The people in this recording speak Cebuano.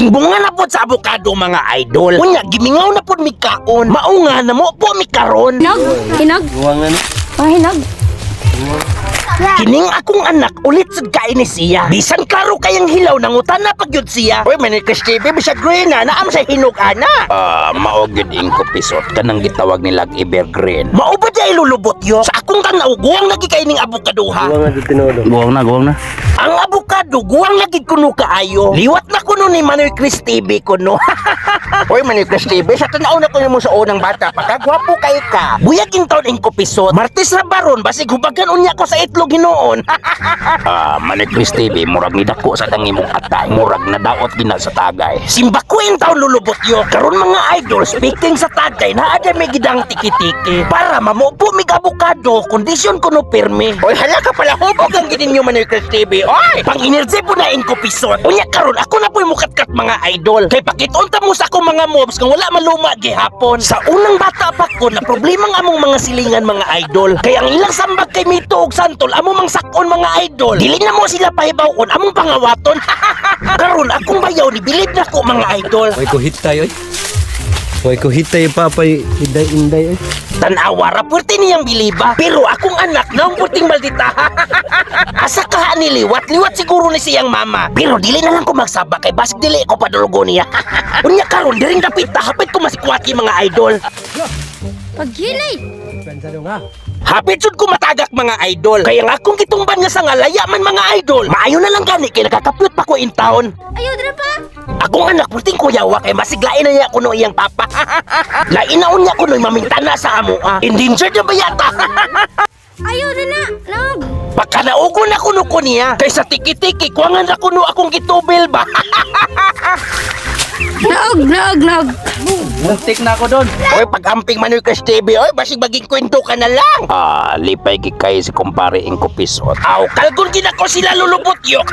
Tingbunga na pod sa abokado, mga idol. Unya gimingaw na pod mi kaon. Mao nga na mo po mi karon. Hinog? Hinog? Guwangan. Ah, hinog. Kining akong anak ulit sad kain ni siya. Bisan klaro kayang hilaw, nangutan na pagyud siya. Oy, Manikas TV, bisag green na naam sa hinog ana. Ah, mao gyud ing kupisot kanang gitawag nilag evergreen. Mao ba di ilulubot yo? Sa akong tanaw, guwang lagi kay ning abokado ha. Guwangan di tinulo. Guwang na, guwang na. Ang abokado, guwang lagi kuno kaayo. Liwat na kuno ni Manoy Chris TV kuno. Oy, Manoy Chris TV, sa tanaw na kuno mo sa unang bata, pagkagwapo kay ka. Buyag in taon ing kupisot. Martes na baron, basig hubagan unya ko sa itlog hinuon. Ah, Manoy Chris TV, murag ni dako sa tangimong atay. Murag na daot gina sa tagay. Simba ko in taon lulubot yo. Karon, mga idol, speaking sa tagay, naa may gidang tiki-tiki. Para mamupo mig abokado, kondisyon kuno pirmi. Oy, hala ka pala, hubog ang ginin nyo, Manoy Chris TV. Oy, pang energy po na ing kupisot. Unya karon ako na po'y mukatkat, mga idol. Kay pakitunta mo sa akong mga moves kung wala maluma gihapon. Sa unang bata pa ko na problema ang among mga silingan, mga idol. Kay ang ilang sambag kay mito og santol amo mang sakon, mga idol. Dili na mo sila pahibawon, among pangawaton. Karon akong bayaw ni bilib na ko, mga idol. Way ko hit tayo eh. Way ko hit tayo papay inday inday eh. Tanawa ra puwerte niyang biliba. Pero akong anak naong puting maldita. Asa ka ni liwat? Liwat siguro ni siyang mama. Pero dili na lang ko magsaba kay basig dili ko padulugo niya. Unya karon diring dapit ta hapit ko masikwati, mga idol. Paghilay! Pensado nga. Hapit jud ko matagak, mga idol. Kaya nga akong gitumban nga sanga laya man, mga idol. Maayo na lang gani kay nakakapyot pa ko in town. Ayaw, dira pa! Akong anak puting kuyawa kay masiglain na niya kuno iyang papa. Lain na unya kuno mamintana sa amo ah. Endangered na ba yata? Ayaw na na! Nog! Pagkanaugo na kuno ko niya. Kaysa tiki-tiki, kuwangan na kuno akong gitubil ba? Naog! Naog! Naog! Muntik na ako doon. Oy, pag-amping Manoy Crush TV, oy, basig maging kwento ka na lang. Ah, lipay gikay si kumpare ing kupisot. Aw, kalgon ginako sila lulubot yok.